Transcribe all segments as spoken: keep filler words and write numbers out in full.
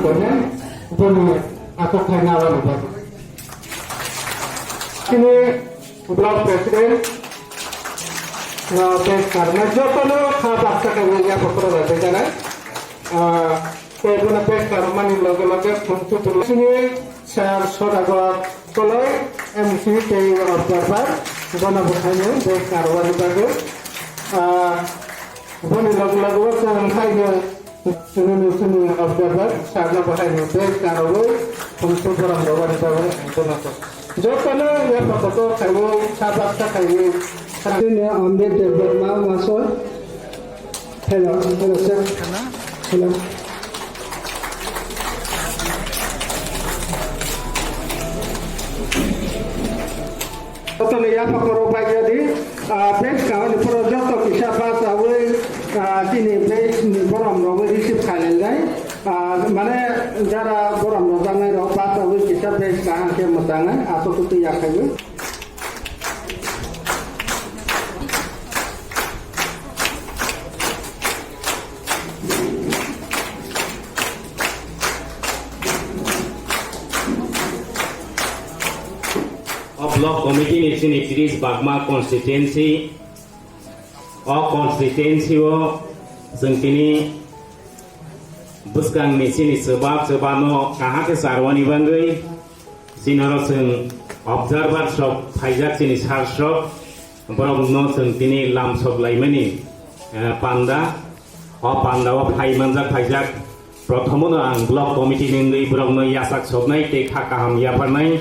Boni aswk khaina aboni bagwi. Chini block president, ah, tei karma jotono kha baksa khe wngya kokoro bai janai. Ah, tei bono tei karmani loge loge phungtu chini sir Sodagar Koloi, M C tei observer, bono bwkhaino tei karwani bagwi. Ah, boni loge loge o chwng khaino Chini, chini observer, sir no bahai ni tei karwi, phungsu borom rwani bagwi ang joto. Jotono yapha kotor khaiwi, sabak sa khaiwi. Chini Amit Debbarma masoi. Hello, hello sir. Hello. Jotoni yapha koro bagia di, ah, base kaham ni poro joto kisa bachawi, ah, chini base ni borom rogwi receive khailai lai. Ah, mane jara borom rojaknai rok bachawi kisa base kaham khe mwchangnai, aswk twi yakhaiwi. O block committee ni chini tris bagma constituency, o constituency o chwng tini bwskang ni chini chwbap chwbap no kaham khe charwani bagwi chini oro chwng observer sok phaijak chini sir sok. Borok no chwng tini lamsok laimani, eh, panda. O panda o phai manjak phaijak. Prothomo no ang block committee ni wngwi borok no yachak soknai tei kha kaham yapharnai.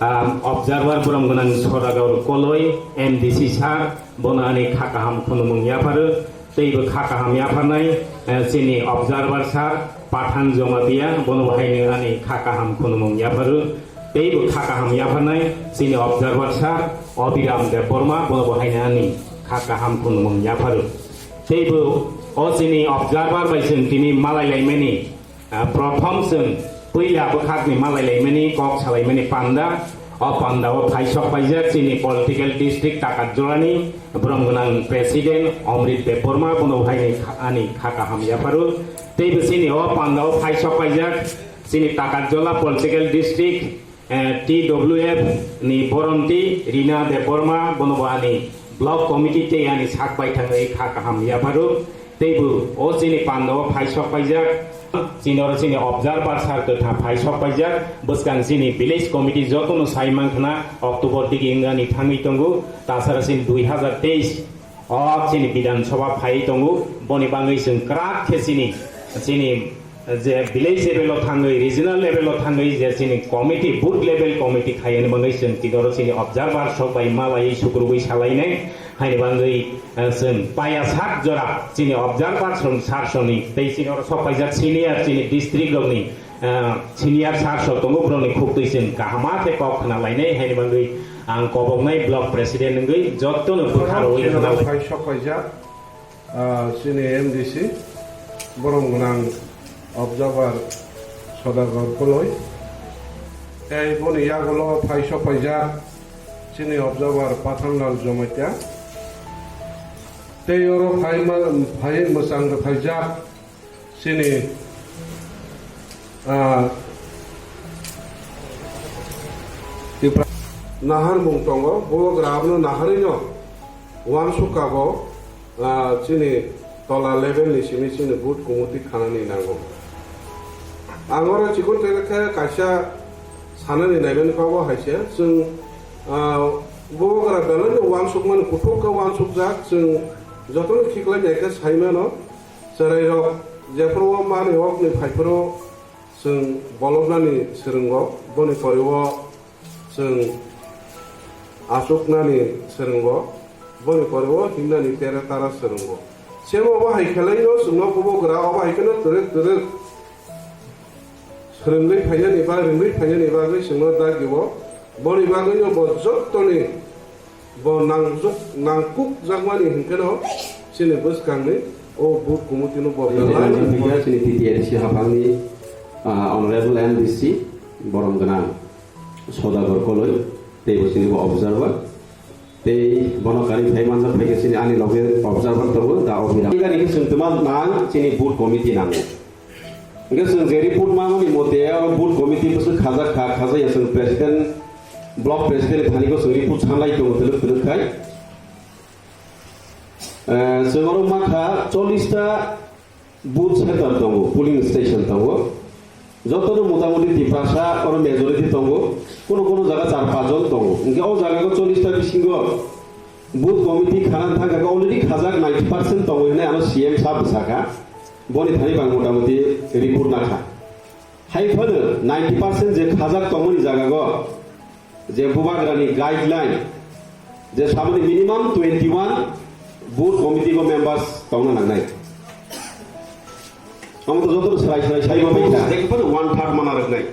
Ah, observer borom gwnang Sodagar Koloi, M D C sir, bono ani kha kaham khunumung yapharo. Tei bo kha kaham yapharnai, eh, chini observer sir, Pathan Jamatia, bono bo haino ani kha kaham khunumung yapharo. Tei bo kha kaham yapharnai chini observer sir Abhiram Debbarma, bono bo haino ani kha kaham khunumung yapharo. Tei bo o chini observer bai chwng tini malai laimani, ah, prothom chwng puila bwkhakni malai laimani kok salaimani panda. O panda o phaisok paijak chini political district Takarjolani borom gwnang president Amrit Debbarma, bono bo haino kha-, ani kha kaham yapharo. Tei bo chini o panda o phaisok paijak chini Takarjola political district, eh, T W F ni boronti Rina Debbarma, bono bo ani block committee tei ani sak bai thangwi kha kaham yapharo. Tei bo o chini panda o phaisok paijak, chini oro chini observer sir kwthang phaisok paijak, bwskang chini village committee jotono sai mankha na October digi wngani thangwi tongo, tasara chini dui hazar teis. O chini Bidhan Sabha phai tongo, boni bagwi chwng kwrak khe chini, chini je village level o thangwi, regional level o thangwi je chini committee, booth level committee khaiyani bagwi chwng tini oro chini observer sok bai malaiwi sukrubwi salainai, haini bagwi, eh, chwng paya sak jora chini observer song sar soni tei chini oro sok paijak senior chini district rokni, ah, senior sir sok tongo, borokni khuk twi chwng kaham khe kok khna lainai, haini bagwi ang koboknai block president wngwi jotono bwkha rwui khna lai. Phai sok paijak, ah, chini M D C, borom gwnang observer Sodagar Koloi. Tei boni yagulo phai sok paijak chini observer Pathanlal Jamatia. Tei oro phai ma-, phai mwchang rwphaijak. Chini, ah, Tipra naharmung tongo, bo grabno naharwino uansukha bo, ah, chini tola level ni simi chini booth committee khanani nango. Ang oro chikon tere khe kaisa sanani naimani kabo hai se, chwng, ah, bo gra belai no uansukmani kuthuk khe uansukjak, chwng jotono khiklai nai khe sai mano. Chwrairok jephuru o manwi okni phaiphuru chwng boloknani swrwngo, boni pore o chwng achuknani swrwngo, boni pore o himnani tere tara swrwngo. Semo obo hai khe laino chwngno bubagra obo hai kheno twrwk twrwk swrwngwi phainani ba rwngwi phainani bagwi chwngno dagio. Boni bagwino bo jottoni bo nangjuk-, nangkukjakmani hwnkheno chini bwskangni o booth committee-no bo belai. Chini T T A D C haphangni, ah, Honorable M D C borom gwnang Sodagar Koloi, tei bo chini bo observer. Tei bono kari phai manjak phai khe chini ani loge observer tongo, da Abhiram. Ani chwng twma nang chini booth committee nango. Hingke chwng je report mamani mote, oro booth committee bwswk khajak kha, khajak ya chwng president, block president thani bo chwng report sanlai tongo, twlwk twlwk khai. Eh, chwng oro mankha chollish ta booth center tongo, polling station tongo. Jotono motamuti Tiprasa oro majority tongo, kono kono jaga char panch jon tongo. Hingke o jaga o chollish ta bisingo booth committee khana thangkha, already khajak ninety percent tongo hinwi ano C M sir bwsakha. Boni thani bang motamuti report nakha. Hai phano ninety percent je khajak tongmani jaga go, je bubagrani guideline, je samani minimum twenty one booth committee go members tongna nangnai. Amo to joto swrai swrai sai ma bai kha. Ekbar one third mana rwknai.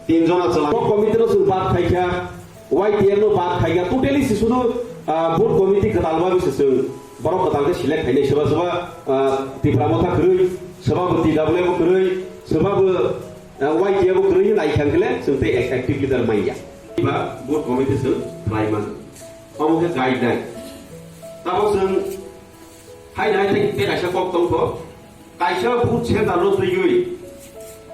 Tin jona chwla. Bo committee no chwng bad khaikha, Y T F no bad khaikha, totally se sudu, ah, booth committee kwtal ba se chwng. Borok kwtal khe select khainai, soba soba, ah, Tipra Motha kwrwi, soba bo T W F bo kwrwi, soba bo, ah, Y T F bo kwrwi hinwi nai kha khe le chwng tei effective leader manya. Ba booth committee chwng khlai man. Omo khe guideline. Tamo chwng hai nai tei tei kaisa kok tong kho. Kaisa booth center no twiwi,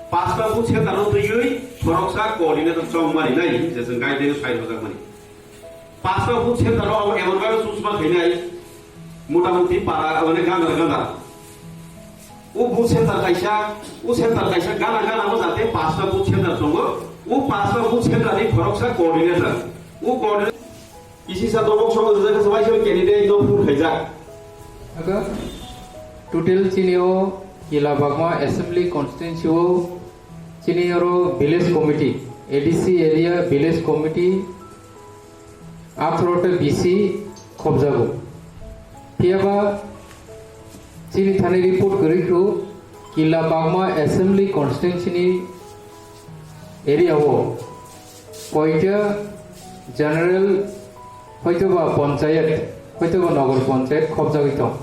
pasta booth center no twiwi, khoroksa coordinator chongmani nai, je chwng guideline sai rwjakmani. Pasta booth center no abo emon bhabe choose ma khainai, motamuti para, mane, gandar gandar. O booth center kaisa, o center kaisa gana gana o jate pasta booth center tongo, o pasta booth center ni khoroksa coordinator. O coordinator Isi sa dobok somo jajak khe sabai sabai candidate no phur khaijak. Aga total chini o Kila Bagma Assembly Constituency o chini oro village committee, A D C area village committee atharo ta B C khobjago. Phiya ba chini thani report kwrwi kho Kila Bagma Assembly Constituency ni area o koita general hoitoba panchayat, hoitoba nagar panchayat khobjagwi tong.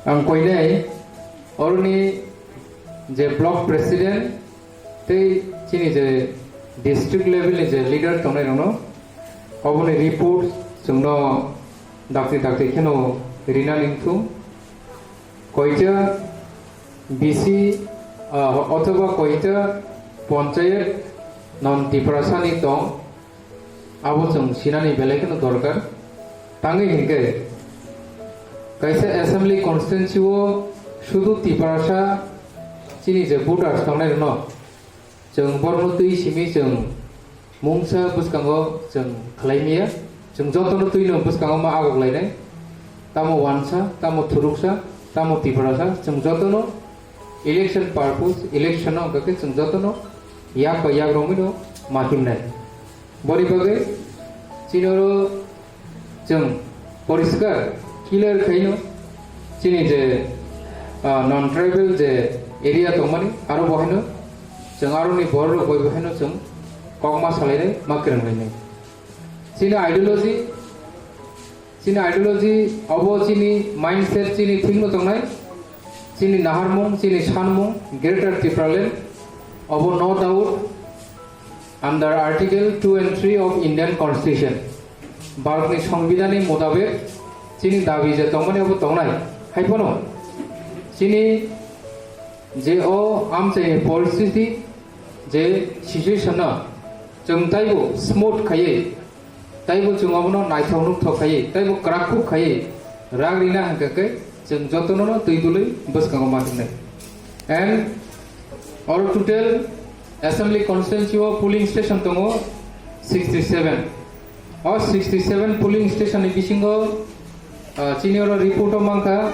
Ang koinai oroni je block president tei chini je district level ni je leader tongnai rokno oboni report chwngno dakti dakti kheno rina ningthung. Koita B C, ah, othoba koita panchayat non Tiprasani tong, abo chwng sinani belai kheno dorkar. Tangwi hinkhe kaisa assembly constituency o sudu Tiprasa chini je voters tongnai rokno chwng borokno twi simi chwng mungsa bwskango chwng khlai maya. Chwng jotono twino bwskango ma agok lainai. Tamo wansa, tamo thuruksa, tamo Tiprasa, chwng jotono election purpose, election no hwnkhe chwng jotono yak bai yak romwino ma himnai. Boni bagwi chini oro chwng poriskar clear khaino chini je, ah, non tribal je area tongmani aro bo haino chwng aroni borok rok bai bo haino chwng kokma salainai ma kwrwnglainai. Chini ideology, chini ideology obo chini mindset chini thikno tongnai, chini naharmung, chini sanmung, Greater Tipraland obo no doubt under Article two and three of Indian Constitution, Bharatni Songbidhanni motabek chini dabi je tongmani abo tongnai. Haiphano chini je o amchaini poristiti je situation no chwng taibo smooth khaiwi, taibo chwng obono naithok nukthok khaiwi, taibo kwrakhuk khaiwi rang rina hwnkha khe chwng jotono no twi dului bwskango ma himnai. And oro total assembly constituency o polling station tongo sixty seven. O sixty seven polling station ni bisingo, ah, chini oro report o mankha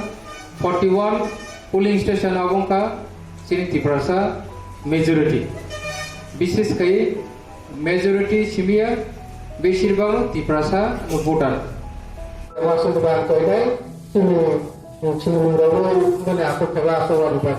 forty one polling station abo wngkha chini Tiprasa majority. Bises khai majority simiya beshirbag no Tiprasa no voter. Wasuk ba koinai chini chini mungro mani asuk kheba asuk wani ba.